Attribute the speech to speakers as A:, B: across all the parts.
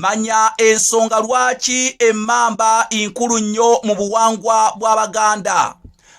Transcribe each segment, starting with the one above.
A: Manya ensonga lwaki emmamba nkulu nnyo mu buwangwa bw'Abaganda.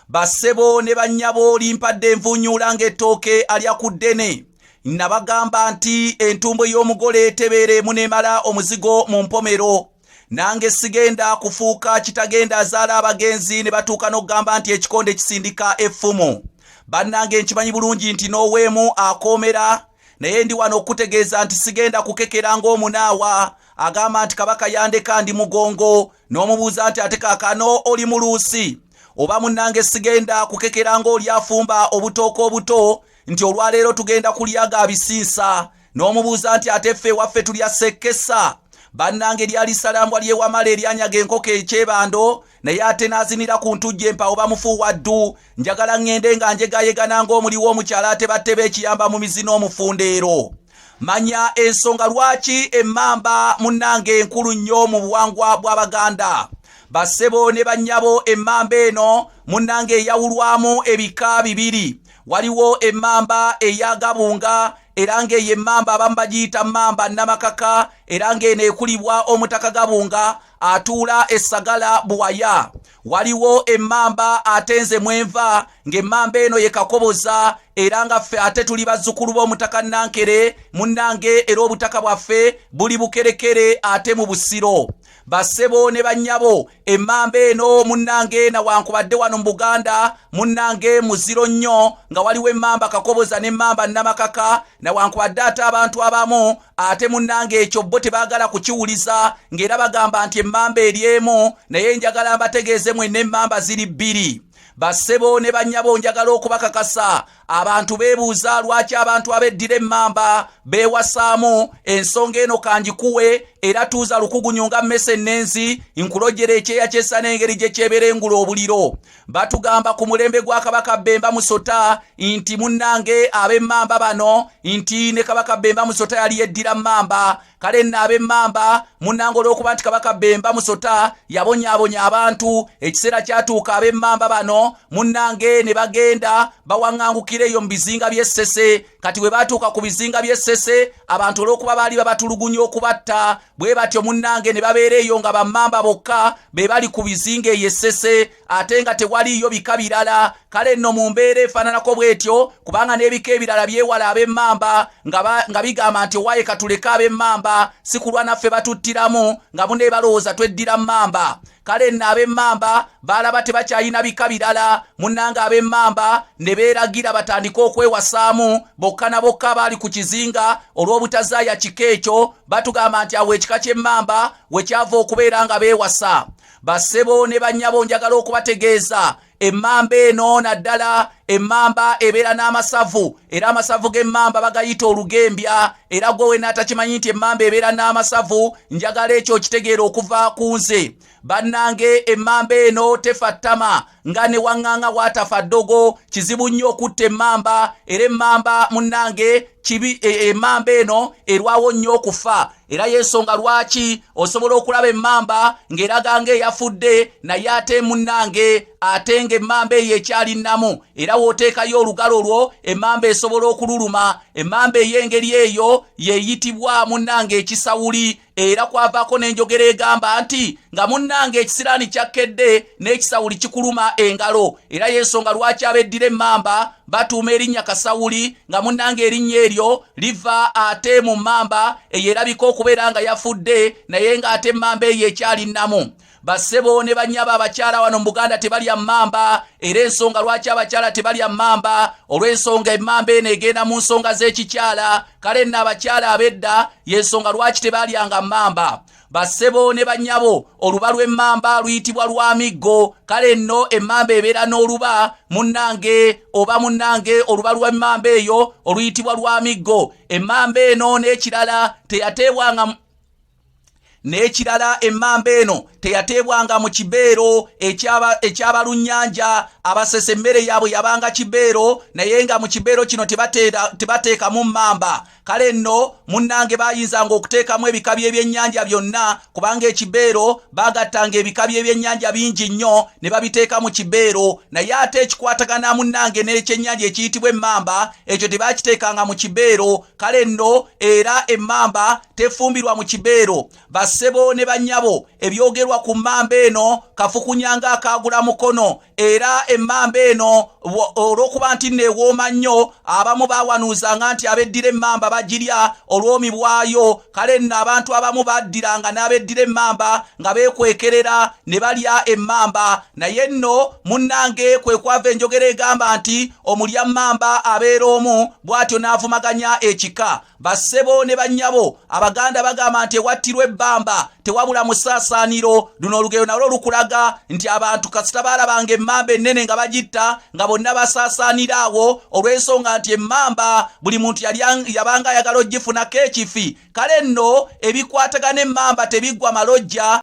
A: Bassebo ne bannyabo, limpadde envunyuula ng'ettooke alya ku ddene. Nabagamba nti entumbwe y'omugole tebeera emu n'emala omuzigo mu mpomero. Nange sigenda kufuuka kitagenda azaala abagenzi ne batuuka n'okugamba nti ekikonde kisindika effumu. Bannange, nkimanyi bulungi nti n'oweemu akoomera, naye ndi wano okutegeeza nti sigenda kukekera ng'omunaawa agamba nti Kabaka yandeka ndi mugongo, n'omubuuza nti ate kaakano oli muluusi oba? Munnange, sigenda kukekera ng'oli afumba obutooka obuto nti olwaleero tugenda kulya ga bisinsa, n'omubuuza nti ate ffe ewaffe tulya sekkesa. Bannange, lyali ssalambwa ly'ewamala eryanyaga enkoko ekyebando, naye ate n'azinira ku ntujjo empawo bamufuuwa ddu. Njagala ŋŋende nga njegayegana ng'omuli w'omukyala ate batteba ekiyamba mu mizino omufundeero. Manya ensonga lwaki emmamba, munnange, enkulu nnyo mu buwangwa bw'Abaganda. Bassebo ne bannyabo, emmamba eno, munnange, eyawulwamu ebika bibiri. Waliwo emmamba eyagabunga, era ng'eyo emmamba abamu bagiyita mmamba namakaka, era ng'eno ekulibwa Omutaka Gabunga atuula essagala Buwaya. Waliwo emmamba ate nze mwenva, ng'emmamba eno ye Kakoboza, era nga ffe ate tuli bazzukulu b'Omutaka Nankere, munnange, era obutaka bwaffe buli Bukerekere ate mu Busiro. Bassebo ne bannyabo, emmamba eno, munnange, nawankubadde wano mu Buganda, munnange, muziro nnyo nga waliwo emmamba Kakoboza n'emmamba Namakaka, nawankubadde ate abantu abamu ate, munnange, ekyo bo tebaagala kukiwuliza, ng'era bagamba nti emmamba eri emu. Naye njagala mbategeeze mwenna, emmamba ziri bbiri. Bassebo ne bannyabo, njagala okubakakasa, abantu beebuuza lwaki abantu abeddira emmamba beewasaamu. Ensonga eno kanjikuwe, era tuuza lukugunyu nga mmese ennenzi, nkulojjera ekyeya kyessa n'engeri gye kyeberengula obuliro. Batugamba ku mulembe gwa Kabaka Bemba Musota nti, munnange, ab'emmamba bano, nti ne Kabaka Bemba Musota yali yeddira mmamba. Kale nno ab'emmamba, munnange, olw'okuba nti Kabaka Bemba Musota yabonyaabonya abantu, ekiseera kyatuuka ab'emmamba bano, munnange, ne bagenda bawaŋŋangukira eyo mu bizinga by'Essese. Kati bwe batuuka ku bizinga by'Essese, abantu olw'okuba baali babatulugunya okubatta bwe batyo, munnange, ne babeera eyo nga bammamba bokka be bali ku bizinga eyo Essese, ate nga tewaliiyo bika birala. Kale nno mu mbeera efaananako bw'etyo, kubanga n'ebika ebirala byewala ab'emmamba nga bigamba nti owaaye katuleke ab'emmamba, si kulwa naffe batuttiramu nga munne balowooza tweddira mmamba. Kale nno ab'emmamba baalaba tebakyalina bika birala, munnange, ab'emmamba ne beeragira batandike okwewasaamu bokka na bokka abaali ku kizinga olw'obutazaaya kika ekyo. Batugamba nti awo ekika ky'emmamba we kyava okubeera nga beewasa. Bassebo ne bannyabo, njagala okubategeeza, emmamba eno, naddala emmamba ebeera n'amasavu, era amasavu g'emmamba bagayita olugembya. Era gwe wena atakimanyi nti emmamba ebeera n'amasavu, njagala ekyo okitegeera okuva ku nze. Bannange, emmamba eno tefa ttama nga ne waŋŋanga waatafa ddogo. Kizibu nnyo okutta emmamba, era emmamba, munnange, kibi emmamba eno erwawo nnyo okufa. Era y'ensonga lwaki osobola okulaba emmamba ng'eraga ng'eyafudde, naye ate, munnange, ate ng'emmamba eyo ekyali nnamu, era w'oteekayo olugalo lwo emmamba esobola okululuma. Emmamba ey'engeri eyo yeeyitibwa, munnange, ekisawuli. Era kwavaako n'enjogera egamba nti nga, munnange, ekisiraani kyakkedde n'ekisawuli kikuluma engalo. Era y'ensonga lwaki abeddira emmamba batuuma erinnya Kasawuli, nga, munnange, erinnya eryo liva ate mu mmamba eyo erabika okubeera nga yafudde, naye ng'ate emmamba eyo ekyali nnamu. Bassebo ne bannyabo, abakyala wano mu Buganda tebalya mmamba. Era ensonga lwaki abakyala tebalya mmamba, olw'ensonga emmamba eno egenda mu nsonga z'ekikyala. Kale nno abakyala ab'edda, y'ensonga lwaki tebalyanga mmamba. Bassebo ne bannyabo, oluba lw'emmamba luyitibwa lwamiggo. Kale nno emmamba ebeera n'oluba, munnange, oba, munnange, oluba lw'emmamba eyo oluyitibwa lwamiggo. Emmamba eno n'ekirala teyateebwanga. N'ekirala, emmamba eno teyateebwanga mu kibeero ekyabalunnyanja. Abasese emmere yaabwe yabanga kibeero, naye nga mu kibeero kino tebateekamu mmamba. Kale nno munnange, baayinzanga okuteekamu ebika by'ebyennyanja byonna, kubanga ekibeero baagattanga ebika by'ebyennyanja bingi nnyo ne babiteeka mu kibeero. Naye ate ekikwatagana munnange n'ekyennyanja ekiyitibwa emmamba, ekyo tebakiteekanga mu kibeero. Kale nno era emmamba tefumbirwa mu kibeero. Bassebo ne bannyabo, ebyogerwa ku mmamba eno kafukunya nga akaagula mukono. Era emmamba eno olw'okuba nti nno ewooma nnyo, abamu bawanuuzanga nti abeddira emmamba bagirya olwomi bwayo. Kale nno abantu abamu baddiranga n'abeddira emmamba nga beekwekerera ne balya emmamba. Naye nno munnange, kwe kwava enjogera egamba nti omulya mmamba abeera omu, bw'atyo n'avumaganya ekika. Bassebo ne bannyabo, Abaganda bagamba nti ewattirwa ebbamba tewabula musaasaaniro. Luno olugero nalwo lukulaga nti abantu kasita baalabanga emmamba ennene nga bagitta, nga bonna basaasaanira awo, olw'ensonga nti emmamba buli muntu yabanga ayagala ogifunako ekifi. Kale nno ebikwatagana emmamba tebiggwa malojja.